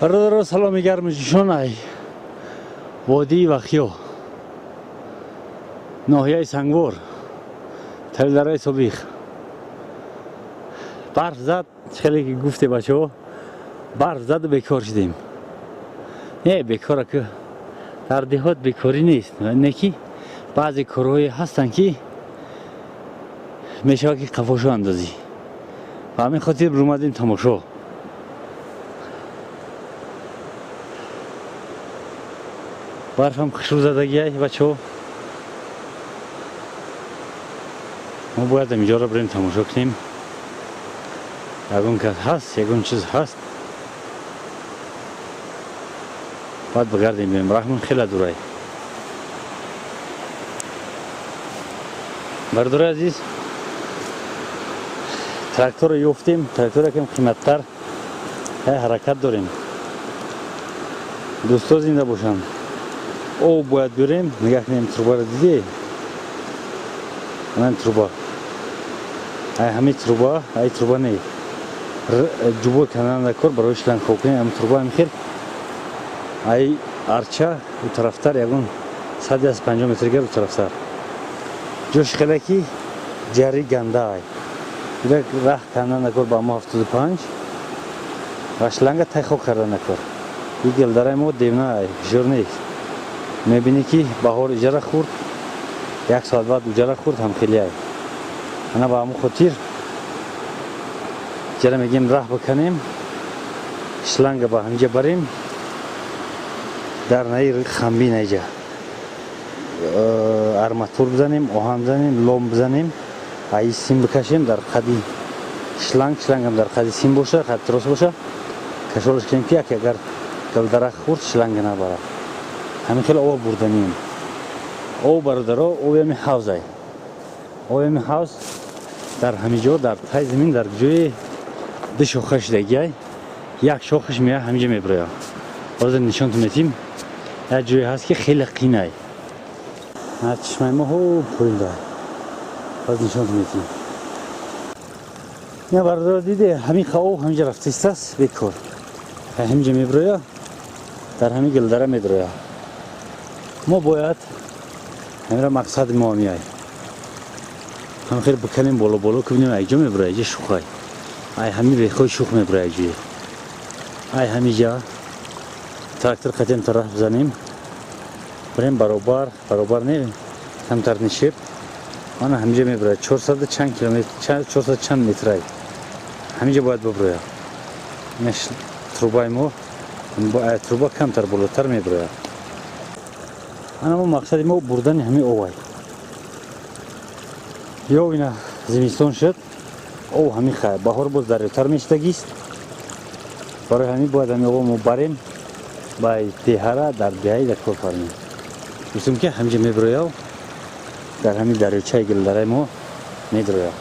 Бародаро, саломи гарму ҷӯшон водии Вахё, ноҳияи Сангвор, Талидараи собиқ. Барф зад, хеле ки гуфте бачаҳо, барф заду бекор шудем. Не, бекора ки дар деҳот бекорӣ нест, не ки баъзе корҳое ҳастанд, ки мешавад, ки қафошо андозӣ. Ба ҳамин хотир бурумадем тамошо. Барфам хушрӯ задагиай, бачаҳо. Мо бояд инҷоро бирем, тамошо кунем. Ягон кас ҳаст, ягон чиз ҳаст, баъд бигардем, бирем. Раҳмон хеле дурай. Бародари азиз, тракторро ёфтем, трактор якам қиматтар, ҳаракат дорем. Дӯсто зинда бошанд. Об бояд биёрем, нигаҳ кунем, трубаро дидӣ? Ана труба. Ай ҳамин труба, ай труба не. Ҷубо кананда кор барои шланг хокунӣ, ҳамин труба ҳамин хел. Ай арча у тарафтар ягон 150 метр гар у тарафтар. Ҷош хеле ки ҷари ганда ай. Ирак раҳ канданда кор ба мо 75 ва шланга тай хок карданда кор. И гилдараи мо девна ай, ҳушёр нест. Мебинӣ ки баҳор иҷара хӯрд, як соат баъд уҷара хӯрд, ҳам хеле ай. Ана ба ҳамон хотир иҷара мегем, раҳ биканем, шланга ба ҳамиҷа барем, дар наи хамбин айҷа арматур бизанем, оҳан бизанем, лом бизанем, аи сим бикашем дар қади шланг, шлангам дар қади сим боша, қади трос боша, кашолаш кунем, ки як агар гилдарах хӯрд, шланга набарад. Ҳамин хеле об бурданем. Об, бародаро, оби ҳами ҳавзай. Оби ҳами ҳавз дар ҳамин ҷо, дар тай замин, дар ҷои ду шоха шудагиай, як шохаш мея ҳаминҷа мебироя. Ҳозир нишонтон метим, як ҷое ҳаст, ки хеле қинай. Чишмаи мо ҳо поин дар. Ҳозир нишонтон метим. Ина, бародаро, диде, ҳамин об ҳаминҷа рафтаистааст бекор. Ҳаминҷа мебироя, дар ҳамин гилдара медроя. Мо бояд ҳамира, мақсади мо меай. Ҳам хеле биканем боло боло, ки бинем айҷо мебироя, айҷа шухай. Ай ҳамин бехои шух мебироя ҷое. Ай ҳамиҷа трактор қатем тараф бизанем. Бирем баробар, баробар не, камтар нишеб. Ана ҳамиҷа мебирояд 400 чанд километр, 400 чанд метрай. Ҳамиҷа бояд бибирояд. Ина трубаи мо, труба камтар болотар мебирояд. Ана мо мақсади мо бурдани ҳамин овай. Ё ина зимистон шуд, об ҳамин хай, баҳор боз дарётар мешудагист. Барои ҳамин бояд ҳамин об мо барем ба деҳара, дар деҳаи дар кор фармем. Гуфтем, ки ҳаминҷа мебирояв, дар ҳамин дарёчаи гилдараи мо медрояв.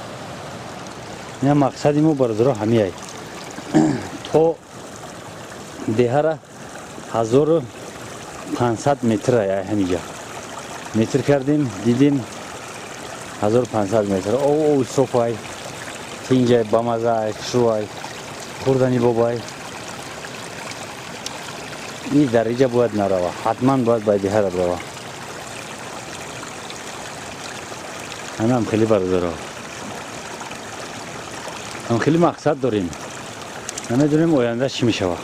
Ина мақсади мо, бародаро, ҳамиай. То деҳара 1500 метр ай ҳамиҷа. Метр кардем, дидем 1500 метр. Об софай, тинҷай, бамазай, хушрӯай, хӯрдани бобай. И дар иҷа бояд нарава, ҳатман бояд ба деҳара бирава. Ҳамам хеле, бародаро. Ҳам хеле мақсад дорем. Намедонем, оянда чӣ мешавад.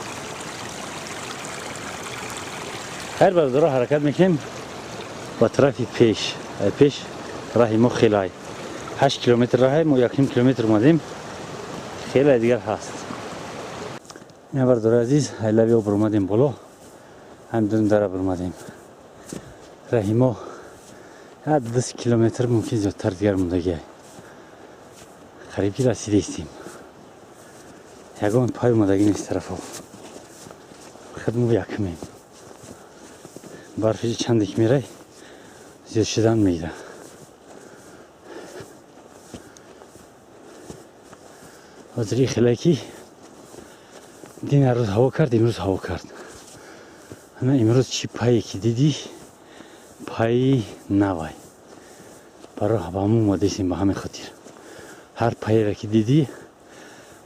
Хайр, бародаро, ҳаракат мекунем ба тарафи пеш. Ай пеш раҳи мо хелай. 8 километр раҳай, мо 1.5 километр омадем. Хеле дигар ҳаст. Ина, бародари азиз, ай лаби об омадем боло. Ҳамдун дара омадем. Раҳи мо 20 километр, мумкин зиёдтар дигар мондагиай. Қариб ки расидаистем. Ягон пай омадагӣ нест тарафо. Худмо якмем. Барфи чанде ки мерай, зиёд шудан мегирад. Ҳозири хеле ки дин рӯз ҳаво кард, имрӯз ҳаво кард. Ана имрӯз чӣ пае ки дидӣ, пайи навай. Барои ба ҳамон омадаистем, ба ҳамин хотир. Ҳар паеро ки дидӣ,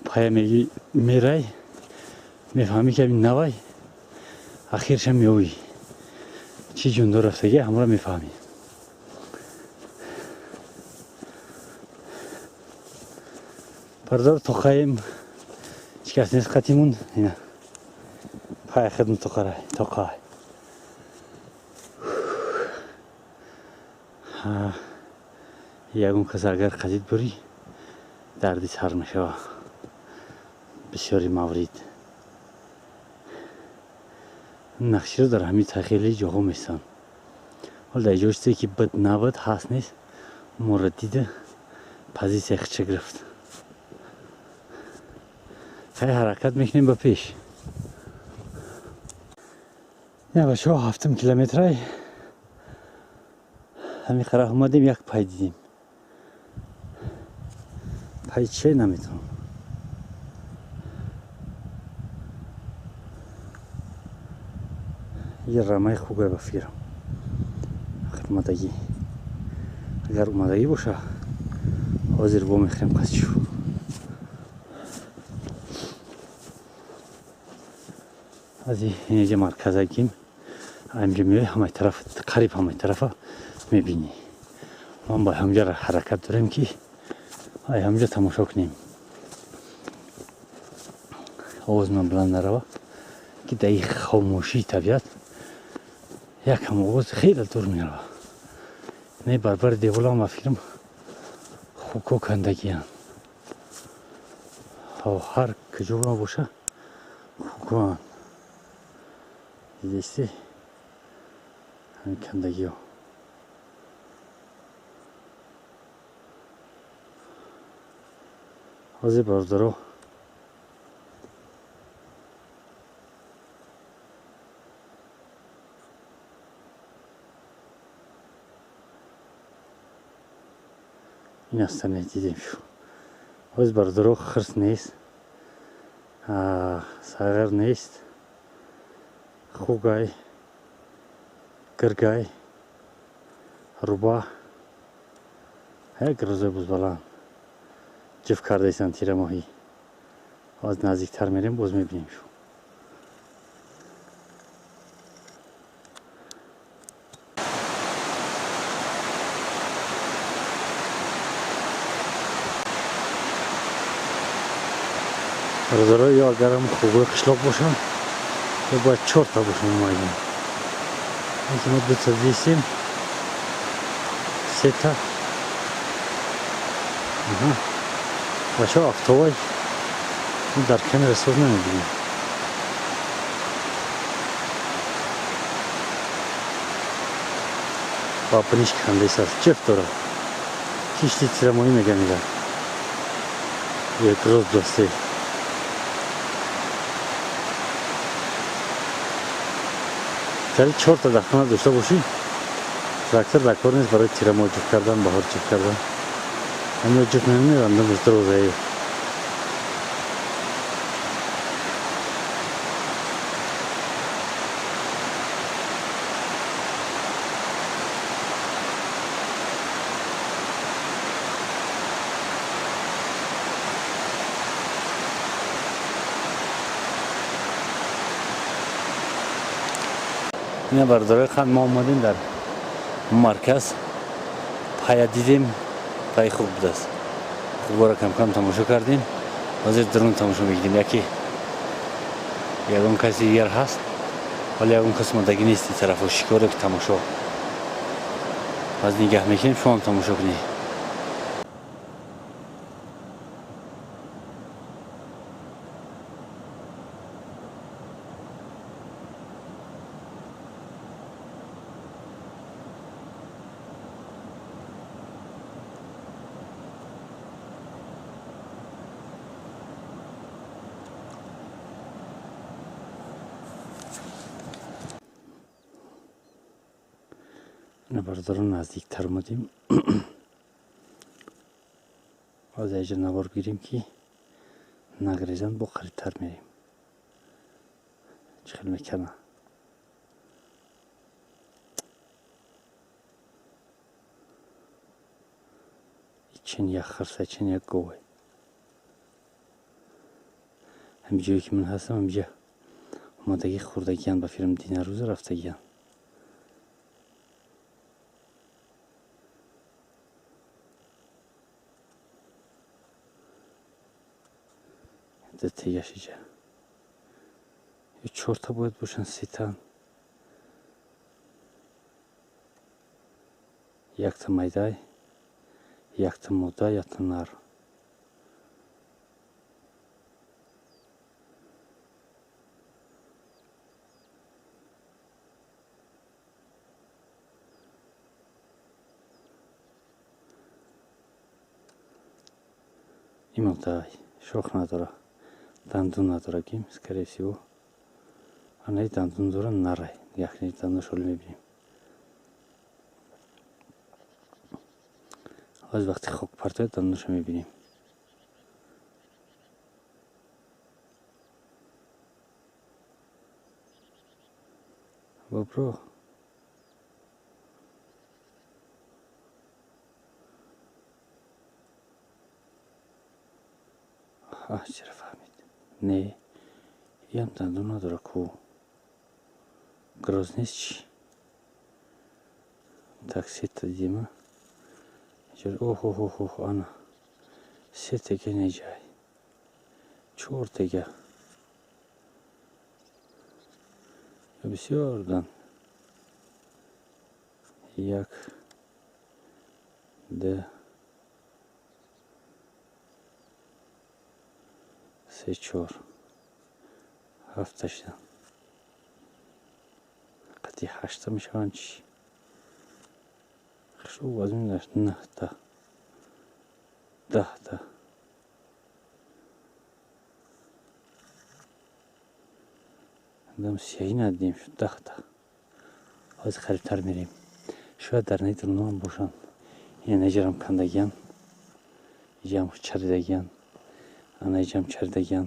пая меги мерай, Мефаҳмӣ ки ҳамин навай ахиршам меёвӣ. Чӣ ҷундор рафтагӣ ҳамро мефаҳмӣ. Бародар тоқаем ҳеҷ кас нест қатимун. Ина пай хидм тоқара тоқа. Ягон кас агар қадид бурӣ дарди сар мешава. Бисёри маврид нақширо дар ҳамин тахели ҷоҳо местанд. Ҳол дар ҷо чизе ки бад набад ҳаст нест, моро дида позитсия хича гирифт. Хай ҳаракат мекунем ба пеш. Я бачаҳо 7 километрай ҳамин қараф омадем, як пай дидем. Пай че наметавонам. یه рамаи хубе ба фикрам. Ахир омадагӣ. Агар омадагӣ боша, ҳозир во мехӯрем қасчу. Аз инҷа марказагим, инҷа меои ҳамаи тараф, қариб ҳамаи тарафа мебинӣ. Ман ба ҳамҷа ҳаракат дорем ки ай ҳамҷа тамошо кунем. Овоз ман баланд нарава, ки дар ин хомӯшии табиат якам овоз хеле дур мерава. Не барбари деволам ба фикрам хуко кандагиянд. Ҳар куҷо боша хукоанд. Дидисти ҳамин кандагиҳо. Ҳозир бародаро ин астане дидем шу. Ҳозир бародаро хирс нест, сағир нест, хугай, гиргай, руба, як рӯзои бузбаланд ҷиф кардаистанд тирамоҳӣ. Ҳоз наздиктар мерем, боз мебинем шу. Бародаро, ё агарам хугои қишлоқ бошам, ё бояд чорта бошам майдон. Мо дута дидистем, сета. Бачаҳо автобай дар камера соз намебинем. Ба пниш кандесаст, ҷеф дорад. Кишти тирамоҳӣ меган ира. Як рӯз досте. Тари чорта дар хона дошта бошӣ, трактор дар кор нест барои тирамоҳ ҷуфт кардан, баҳор ҷуфт кардан. Ҳамиро ҷуфт намемерандам рӯзаи. Ина бародарои қанд, мо омадем дар марказ, пая дидем, пай хуб будааст. Хубора кам-кам тамошо кардем, ҳозир дарун тамошо мекунем. Яке ягон каси дигар ҳаст, вале ягон кас омадагӣ нест ин тарафо шикоре ки тамошо. Аз нигаҳ мекунем, шумоам тамошо кунед. Бародарон наздиктар омадем. Ҳозир аҷа навор гирем ки нагрезанд, бо қарибтар мерем. Чӣ хел мекарданд? Чин як хирса, чин як говай. Ҳамин ҷое ки ман ҳастам, ҳаминҷа Омадагӣ хӯрдагиян, ба филм динарӯза рафтагиян. Дитегаш иҷа. Чорта бояд бошанд, сетан. Якта майдай, якта мода, якта нар. И модай шох надора, дандун надора гим, скорее всего. Анаи дандун дора, нарай. Яхни дандунашро мебинем. Аз вақти хок партояд, дандунашро мебинем. Бобро. Аҳ, чара фаҳмид? Не, иам дандун надора ку. Гроз нест чӣ? Так, сета дидема. Оҳ, оҳ, оҳ, оҳ, ана. Се тега неҷай. Чор тега. Бисёр дан. Як, д, се, чор. Ҳафта шидан. Қати ҳашта мешаванд чӣ? Хушрӯ вазмин дашт, наҳта. 10та. Адам сиёҳӣ надидем шуд, 10та. Ҳозир қарибтар мерем. Шояд дар наи дуруноам бошанд. Ина неҷарам кандагиян. Иҷам чаридагиян. Ана иҷам чаридагиян.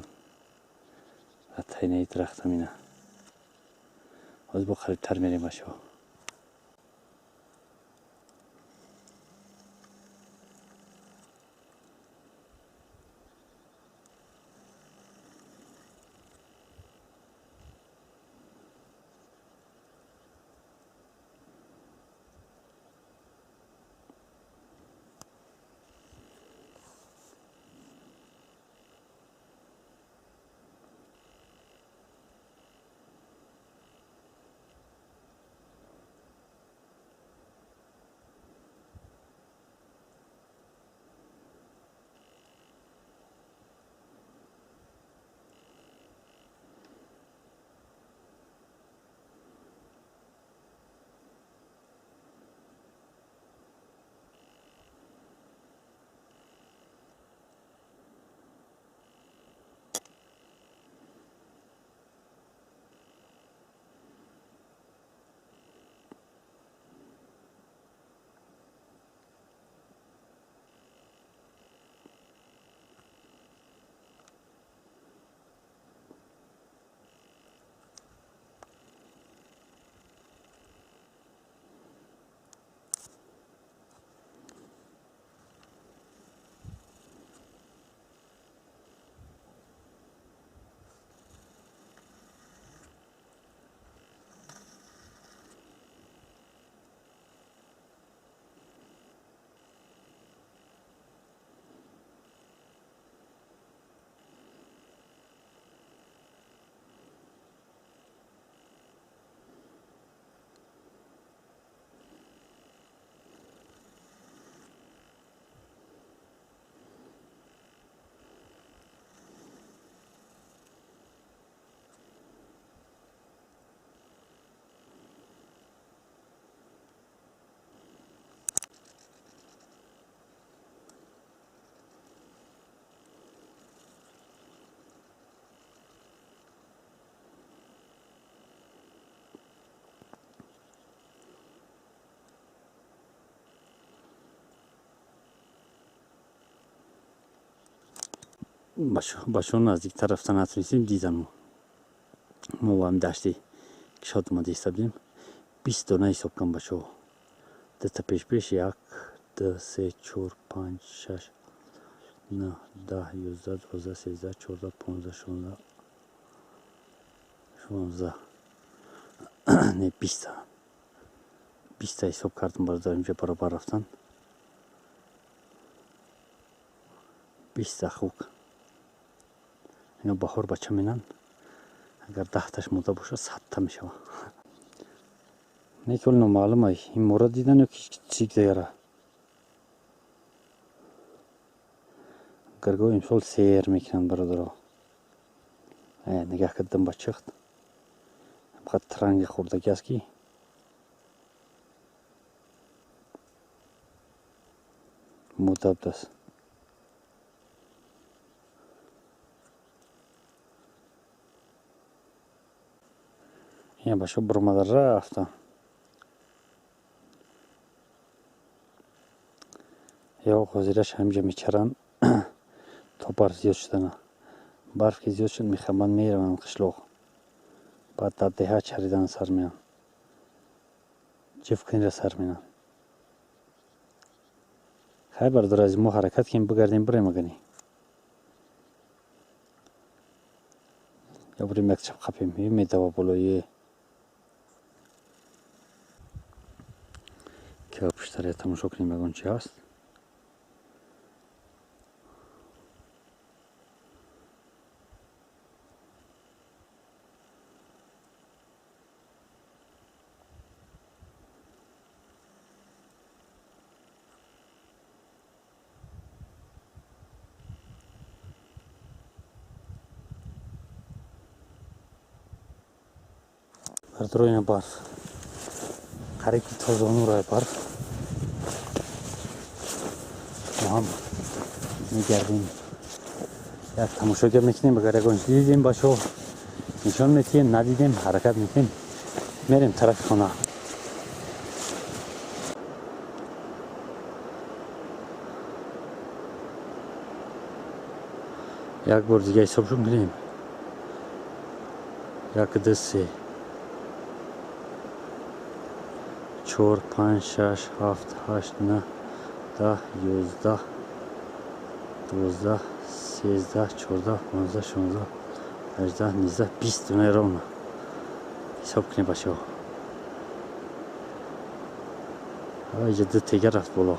Дар таи дарахтам ина. Ҳозир бо қарибтар мерем, бачаҳо. Бачаҳо наздиктар рафта натонистем, дидан мо. Мо ба ҳамин дашти кишод омада иста будем. 20 дона ҳисоб кун, бачаҳо. Дута пешпеш, як, ду, се, чор, панҷ, шаш, 9, 10, 11, 12, 13, 14, 15, 16, 16, не, 20-та, 20-та ҳисоб кардам, бародар. Инҷа баробар рафтан 20-та хук. Ино баҳор бача менанд. Агар 10-таш мода боша, 100-та мешава. Не ки оли номаълум ай, ин мора дидан ё чизи дигара. Гаргоҳ имсол сер мекунанд, бародаро. Нигаҳ кардам, ба чихт фақат транги хӯрдагӣ аст, ки мода будааст. Ина бачаҳо биромада рафтанд. Ё ҳозираш ҳаминҷа мечаранд то барф зиёд шудана. Барф ки зиёд шуд, мехабанд, мераванд қишлоқ. Баъд дар деҳа чаридан сар меянд, ҷифкунира сар менанд. Хай, бародар азиз, мо ҳаракат кунем, бигардем, бирем агани. Ё бирем, як чап қапем, ё медава болои ки пуштаре тамошо кунем, ягон чи ҳаст. Бародаро, ина барф қариб ки то зонураи барф. Мо ҳам мегардем, як тамошогар мекунем. Агар ягон дидем, бачаҳо, нишон метиҳем, надидем, ҳаракат мекунем, мерем тарафи хона. Як бор дига ҳисобшон кунем: як, ду, се, чор, панҷ, шаш, ҳафт, ҳашт, нӯҳ, 10, 11, 12, 13, 14, 15, 16, 18, 19, 20 дунаи ровно ҳисоб кунем, бачаҳо. Иҷа ду тега рафт боло.